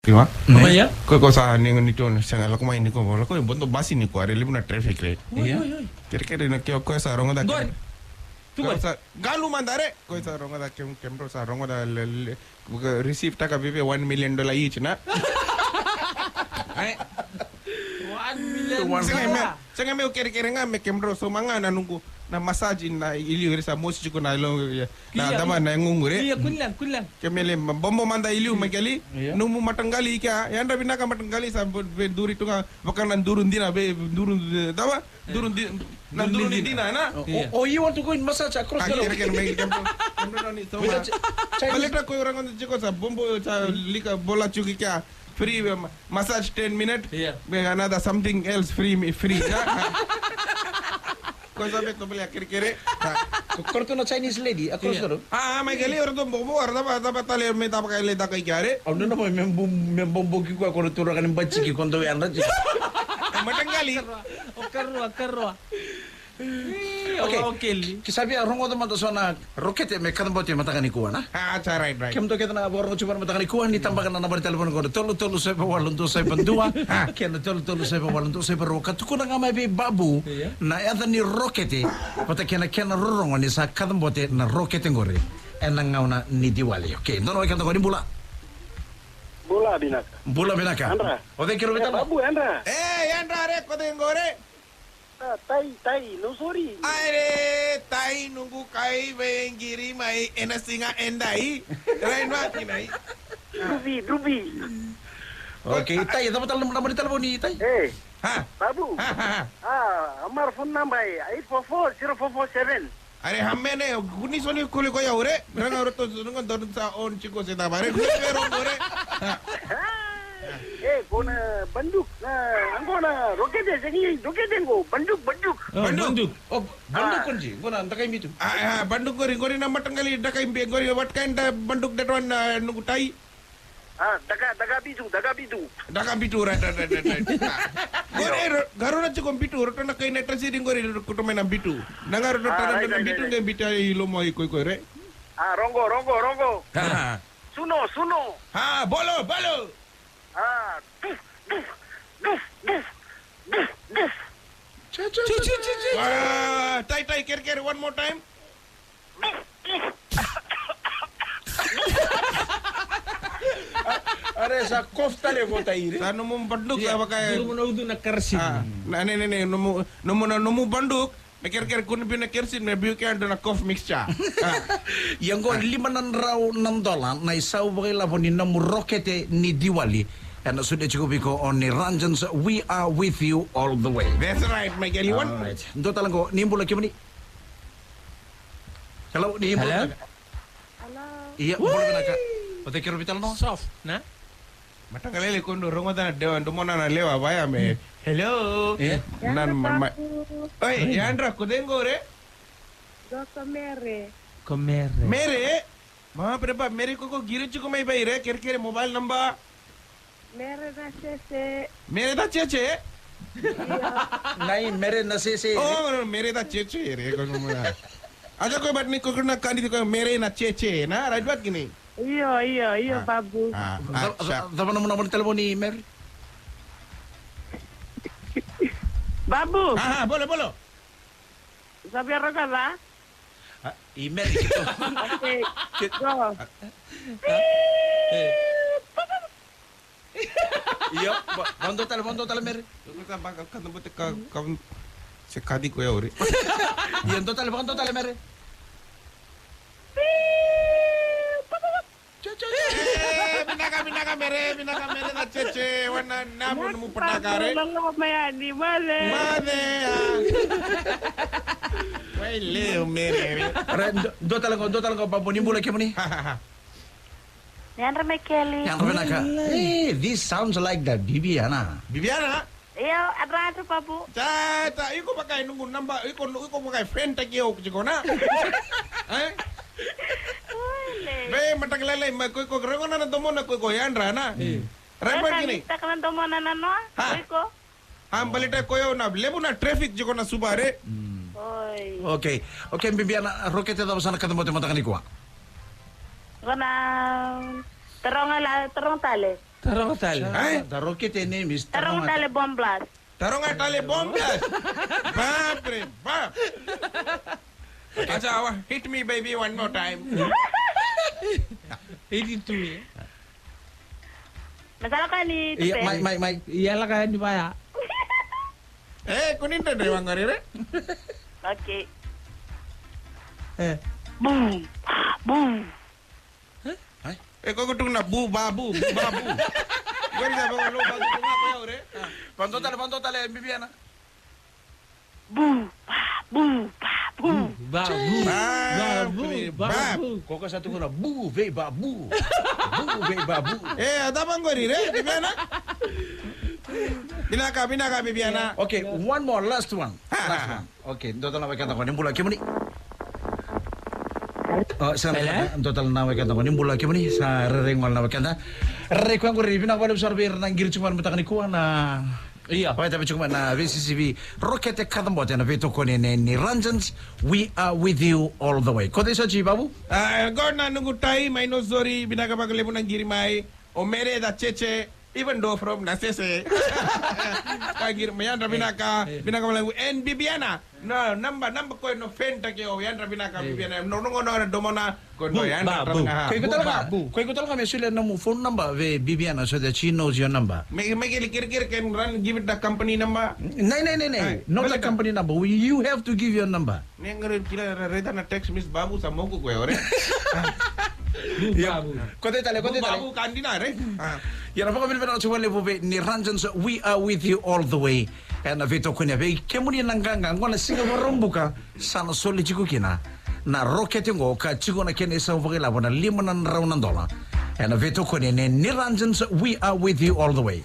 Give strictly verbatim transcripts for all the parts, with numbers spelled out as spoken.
Kiwa? Oya. Ko ko sa ni ni tu sega lako mai ni ko lako bodo basi ni ko are levu na traffic re. Oi, oi, oi. Kere kere na kio ko sa rogoca. Qori. Tu qori. Sa galu mada re. Ko sa rogoca kem kemro sa rogoca le receive taka vive one million dollar each na. One million. Sega me sega me kere kere ga me kemro so manga na nungu na massage na iliu re sa mosi tiko na ilo. Na dama na ngungure. Ia kulan kulan. Kemele bombo mada iliu mai keli. Nomu mataqali kea yadra vinaka mataqali sa ve duri tu ga vaka na duru dina ve duru dama duru dina na duru dina na. Oh, you want to go in massage across the road? Kere kere mai kemro. Baleta ko rangon tiko sa bombo sa lika bola tiko kea free massage ten minute. Be another something else free me free. Ko sa beto bele kere kere. Ko korto na Chinese lady across the road. Ah, mai keli ora to bobo ora tava tava tale me tava kai le taka ikare. Au nona mo me bom me bombo ki ko ko tura kan baci ki kondo ya na. Mataqali. O karua karua. Okay. Ki sa via rogoca mada so na rokete me kacabote mataka ni kua na. Ah, that's right, right. Kemudou kece na vakarogo tiko na mataka ni kua ni tabaka na naba ni telefoni ko na tolu tolu saiva walu dua saiva dua. Kei na tolu tolu saiva walu dua saiva rua ka tukuna ga mai vei Babu na yaca ni rokete vata kei na kena rorogo ni sa kacabote na rokete qori ena gauna ni Diwali. Okay, donu e keda qo ni bula. Bula vinaka. Bula vinaka. Yadra. O cei kiro vitala? Babu, yadra. E, yadra re, ko cei qori? Tai, tai, no sori. Aire, tai nungu kai vei qiri mai ena siga edai. Rai nua kinai. Druvi, druvi. Okay, tai, cava tale na naba ni telefoni tai? E. Ha? Babu. Ha, ha, ha. A, amara phone number e eight four four zero four four seven. Are hamene, kuni soni kuli ko yaure. Ranga roto sununga donu sa on chiko se da bare. Kuni pero more. E, kona banduk na angona rokete segi rokete ngo banduk banduk. Banduk. Banduk. O banduk konji ngona ndakai mitu. A, banduk gori gori na mataqali ndakai be gori what kind of banduk that one nungu tai. A, daka daka bitu daka bitu. Daka bitu ra da da da da. Gori garura chiko bitu roto na kai na tasiri gori kuto mai na bitu. Na garu roto na bitu ngai bitu ai lomo ai koi koi re. A, rongo rongo rongo. Suno, suno. Ha, bolo, bolo. Ah, duf, duf, duf, duf, duf, duf. Chu, chu, chu, chu, chu, chu. Ah, tai, tai, kere, kere, one more time. Duf, duf. Are sa kof tale vo tai re. Sa nomu baduk sa vaka. Duru mo na udu na karasi. Ah, na ne ne ne nomu nomu na nomu baduk. Me kerekere kua ni biu na kerosene me biu kea dua na cough mixture. Ia oqo lima na drau na dola na isau vakailavo ni nomu rokete ni Diwali. Ena sude tiko vei iko o Niranjan's We Are With You All The Way. That's right, Michael. Iwan. Alright. Dua tale oqo, ni bula kemuni. Hello, ni bula. Hello. Ia, bula vinaka. O cei keirau veitalanoa? Soft, na? Mataqali ko dou rogoca na dewa, domona na lewa vaya me. Hello. Ia. Nan man mai. Oi, yadra, ko cei qori? Dou ko Mere. Ko Mere. Mere? Ma, perepa, Mere ko ko qiri tiko mai vei re, kerekere mobile number. Mere na sese. Mere na sese? Io. Nai, Mere na sese. Oh, Mere na sese, re ko no mura. Aja ko bat ni ko na kandi ko Mere na sese, na, right bat kini. Io, io, io, Babu. Ah, ah, cava na nomu naba ni telefoni, Mere? Babu. Ah, ah, bolo, bolo. Sa via rogoca? Ah, i Mere kito. Okay, go. Io, va, va dua tale, va dua tale, Mere. Ka, ka, ka, ka, se kadi ko yauri. Io, dua tale, va dua tale, Mere. Eh, vinaka, vinaka, Mere, vinaka, Mere na cheche, wana na mu, na mu pataka, re. Lolo mai yani, male. Male, ah. Wai leo, Mere, re. Re, do, dua tale qo, dua tale qo, Babu, ni bula kemuni. Yadra mai Keli. Yadra vinaka. Hey, this sounds like the Bibiana. Bibiana? Io, adra atu Babu. Ta, ta, iko vaka e noqu naba, iko, iko vaka e friend taki au tiko na. Eh? Ole. Be, mataka lailai, ma ko, ko, rogo na na domona ko, ko yadra na. Rai ba kini. Taka na domona na noa, ko iko. A, baleta ko yau na levu na traffic tiko na Suva re. Oi. Okay. Okay, Bibiana, rokete cava sa na kacabote mataka nikua? Ko na taroga la, taroga tale. Taroga tale. Ai? Taroga tale, name is Taroga tale Bomb Blast. Taroga tale Bomb Blast. Bab re bab. Okay. Acha, wa, hit me baby one more time. Hit it to me. Masala ka ni tupe. Mai, mai, mai. Ia laka yani vaya. E, ko ni dredre vaqori re. Okay. E. Boom. Boom. Ai. E, ko ko tukuna bu ba bu, bu ba bu. Qori sa vaqo lo ba bu ko ya re. Vanua tale, vanua tale, Bibiana. Bu ba bu ba bu. Ba bu. Ba bu ba bu. Ko ko sa tukuna bu vei ba bu. Bu vei ba bu. E, a cava qori re, Bibiana? Vinaka, vinaka, Bibiana. Okay, one more, last one. Last one. Okay, dua tale na wekada qo, ni bula kemuni. O, sa na dua tale na wekada qo, ni bula kemuni. Sa rerei gole na wekada. Rerei koya qori, vinaka vakalevu sara vei ira na qiri tiko mai na mataka nikua na. Ia. Vakaitavi tiko mai na V C C V Rokete Kacabote, na veitokoni nei Niranjans. We are with you all the way. Ko cei sa tiko, Babu? A, qo na noqu tai mai Nausori, vinaka vakalevu na qiri mai. O Mere da Cheche, even though from Nasese. Ka qiri mai, yadra vinaka, vinaka vakalevu. And Bibiana, no, namba, namba ko no fenta ke o, yadra vinaka, Bibiana. No, no, no, no, domona, ko no, yadra vinaka. Ko iko tale ga, ko iko tale ga me solia nomu phone number vei Bibiana so that she knows your number. Me, me kere, kere, kere, can run, give it the company number. Nei, nei, nei, nei. Not the company number. You have to give your number. Ni qori kila, raica na text miss Babu, sa moku koya ore. Ia. Ko cei tale, ko cei tale. Babu ka dina re. Ia, na vakavinavinaka tiko vakalevu vei Niranjans, we are with you all the way. Ena veitokoni vei kemuni na qaqa, qo na siga Vakaraubuka, sa na soli tiko kina na rokete qo ka tiko na kena isau vakailavo na lima na drau na dola. Ena veitokoni nei Niranjans, we are with you all the way.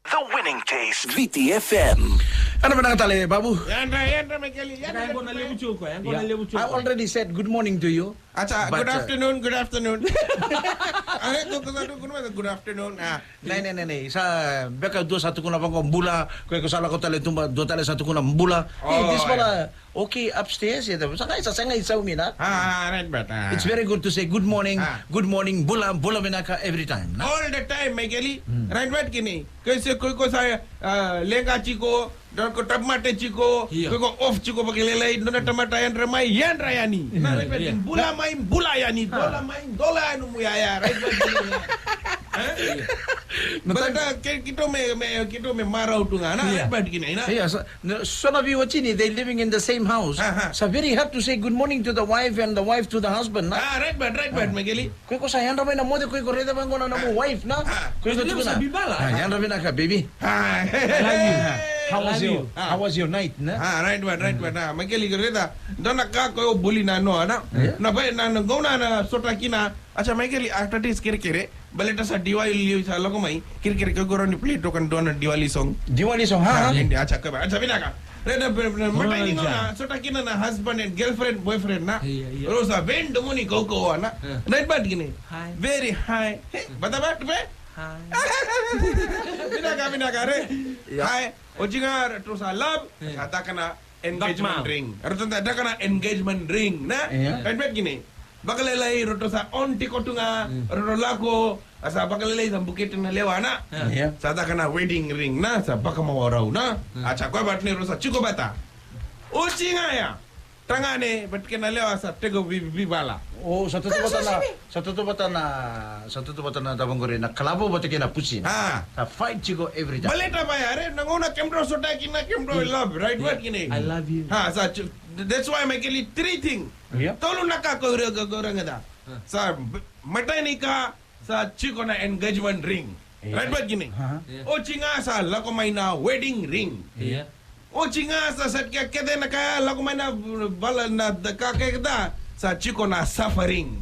The winning taste. Viti F M. Ena vinaka tale, Babu. Yadra, yadra, Michael, yadra. Yadra, yadra. I already said good morning to you. Acha, but, good afternoon, good afternoon. Are, ko, ko, ko, ko, good afternoon. A. Nei, nei, nei, nei. Sa beka dua sa tukuna vaqo bula, ko, ko sa lako tale tuba, dua tale sa tukuna bula. Oh, e, this fella, okay, upstairs, e, sa qai, sa, sa qai sau mai na. A, right, but, a. It's very good to say good morning, good morning, bula, bula vinaka every time, na? All the time, Michael. Right, but kini. Ko se ko, ko sa, a, leqa tiko, ko tapmate tiko, ko, ko off tiko vakalailai, dua na tamata yadra mai, yadra yani. Na, right, but bula mai, bula yani, dola mai, dola yani, mu yaya, right, but kini. E? Baleta keitou me, me, keitou me marau tu ga, na, right, but kini, na? Ia, so, no, so na vei watchini, they living in the same house. Aha. So very hard to say good morning to the wife and the wife to the husband, na? A, right, but, right, but, Michael. Ko iko sa yadra mai na moce, ko iko raica vaqo na nomu wife, na? Ko iko tukuna. Yadra vinaka, baby. Hi. I love you. How was your, how was your night, na? A, right, but, right, but, na. Michael, iko raica, dua na ka ko buli na noa, na? Na bai, na, na gauna na sota kina. Acha, Michael, after this, kerekere. Baleta sa Diwali sa lako mai, kerekere, ko iko rawa ni play toka dua na Diwali song. Diwali song, ha? A, ha? Indi, acha, ko ba, acha, vinaka. Reda, be, be, matai ni gauna, sota kina na husband and girlfriend, boyfriend, na? Ia, ia. Rau sa vei domoni kaukaua, na? Ia. Right, but kini. Hi. Very hi. Hey, bata, bata, be? Hi. Vinaka, vinaka, re. Ia. Hi. Oti ga, rau sa love, sa taka na engagement ring. Rau sa taka na engagement ring, na? Ia. Right, but kini. Vakalailai, rau sa on tiko tu ga, rau lako, a sa vakalailai sa bukete na lewa, na? Ia. Sa taka na wedding ring, na? Sa vakamau rau, na? Acha, ko ba ni rau sa tiko vata. Oti ga ya. Tagane, but kena lewa sa tiko vi, vivala. O, sa tautauvata na, sa tautauvata na, sa tautauvata na cava qori na kalavo vata kei na pusi. A. Sa fight tiko every time. Baleta vaya, re, na gauna kemudrau sota kina, kemudrau love, right? What kina? I love you. A, sa, that's why, Michael, three thing. Ia. Tolu na ka ko ira, ko, ko ira ga da. Sa, b-, matai ni ka, sa tiko na engagement ring. Ia. Right, but kina? Aha. Ia. Oti ga sa lako mai na wedding ring. Ia. Oti ga sa, sa ke, kece na ka lako mai na vala na da ka kece da, sa tiko na suffering.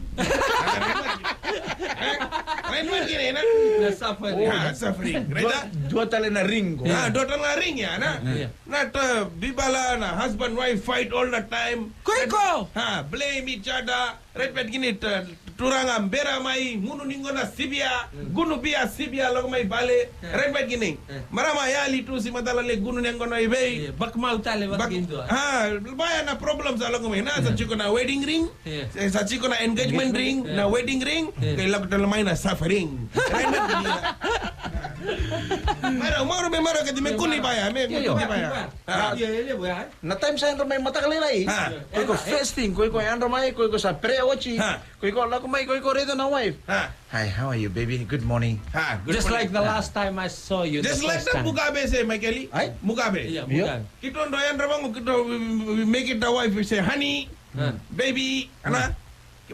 Right, but kina, na? Na suffering. A, suffering. Right, dua, dua tale na ring ko. A, dua tale na ring ya, na? Ia. Na ta, vivala na husband wife fight all the time. Ko iko! Ha, blame each other. Right, but kini ta, Turaga bera mai, gunu ni gona sivia, gunu bia sivia, lako mai vale, right back gini. Marama yali tu si matala le gunu ni gona i vei. Bak mau tale bak gindua. Ha, baya na problem sa lako mai. Na sa tiko na wedding ring, sa tiko na engagement ring, na wedding ring, kei lako tale mai na suffering. Right back gini. Mara, mara me mara kati me kuni baya, me kuni baya. Na time sa yadra mai mataka lailai. Ko iko first thing, ko iko yadra mai, ko iko sa prea oji. Ko iko lako mai, ko iko raica na wife. Hi, how are you, baby? Good morning. Just like the last time I saw you. Just like the Mugabe se, Michael. Mugabe. Mugabe. Kito do yadra vangu, kito we make it the wife, we say, honey, baby, ana.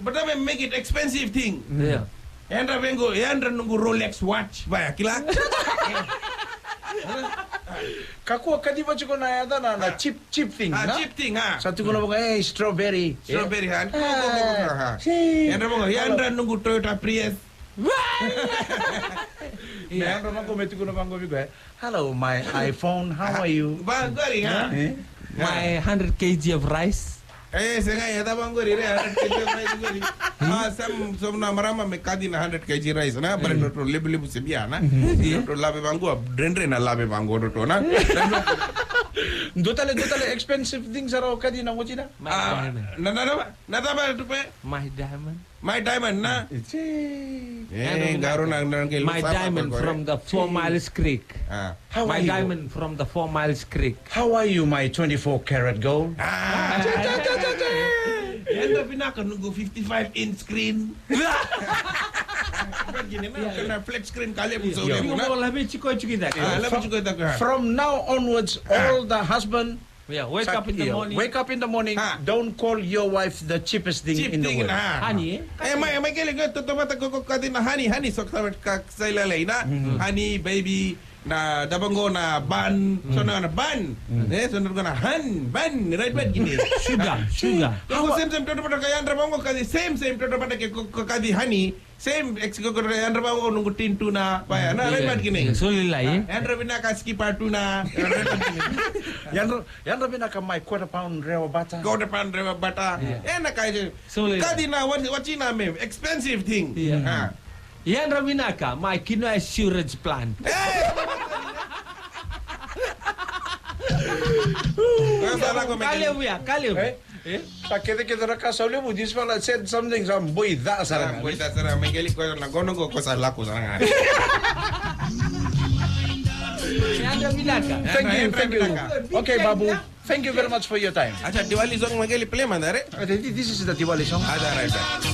But I make it expensive thing. Yadra vengu, yadra nungu Rolex watch, baya kila. Kakua kadiva tiko na yadra na cheap, cheap thing. Cheap thing, ha. Sa tukuna vaka, hey, strawberry. Strawberry, ha. Yadra vangu, yadra nungu Toyota Prius. Yadra vangu me tukuna vangu viko, eh. Hello, my iPhone, how are you? Vangu ri, ha. My hundred K G of rice. Eh, sega, e tava qori re, hundred K G rice qori. Ah, some, some na marama me kadi na hundred K G rice, na, bara no to lebu lebu se bia, na. No to lave vangu, dredre na lave vangu no to, na. Dua tale, dua tale expensive things era o kadi na watina. Ah, na, na, na, na tava tu pe? My diamond. My diamond, na. Eh, garo na, na, na, my diamond from the Four Miles Creek. Ah. How are you? My diamond from the Four Miles Creek. How are you, my twenty-four karat gold? Ah. Yadra vinaka noqu fifty-five inch screen. Kena flat screen ka levu sa levu, na. Lave tiko, tiko i cake. Ah, lave tiko i cake. From now onwards, all the husband, yeah, wake up in the morning. Wake up in the morning. Don't call your wife the cheapest thing in the world. Honey, eh? Eh, mai, mai kele ko toto mata ko, ko kati na honey, honey, so ka, ka, sa ilalai, na. Honey, baby, na daba qo na bun, so na, na bun. Eh, so na qo na hun, bun, right, bun gini. Sugar, sugar. Ko same, same toto mata ka yadra vangu kati, same, same toto mata ke ko, ko kati honey, same, ex ko, ko yadra vangu noqu tin tuna, baya, na, right, bun gini. Soli lai, eh? Yadra vinaka skipper tuna, right, bun gini. Yadra, yadra vinaka my quarter pound rewa butter. Quarter pound rewa butter. Eh, na kai, kati na, what, what you know, me, expensive thing. Ah. Yadra vinaka, my kinoa sewage plant. Ka levu ya, ka levu. Eh? Sa kece kece na ka sa levu, this fella said something, sa boi ca sara ga. Boi ca sara, mai kele ko na gono ko sa lako sara ga. Yadra vinaka. Thank you, thank you. Okay, Babu. Thank you very much for your time. Acha, Diwali song mai kele play mada re. Uh, th-, th-, this is the Diwali song. Acha, right, right.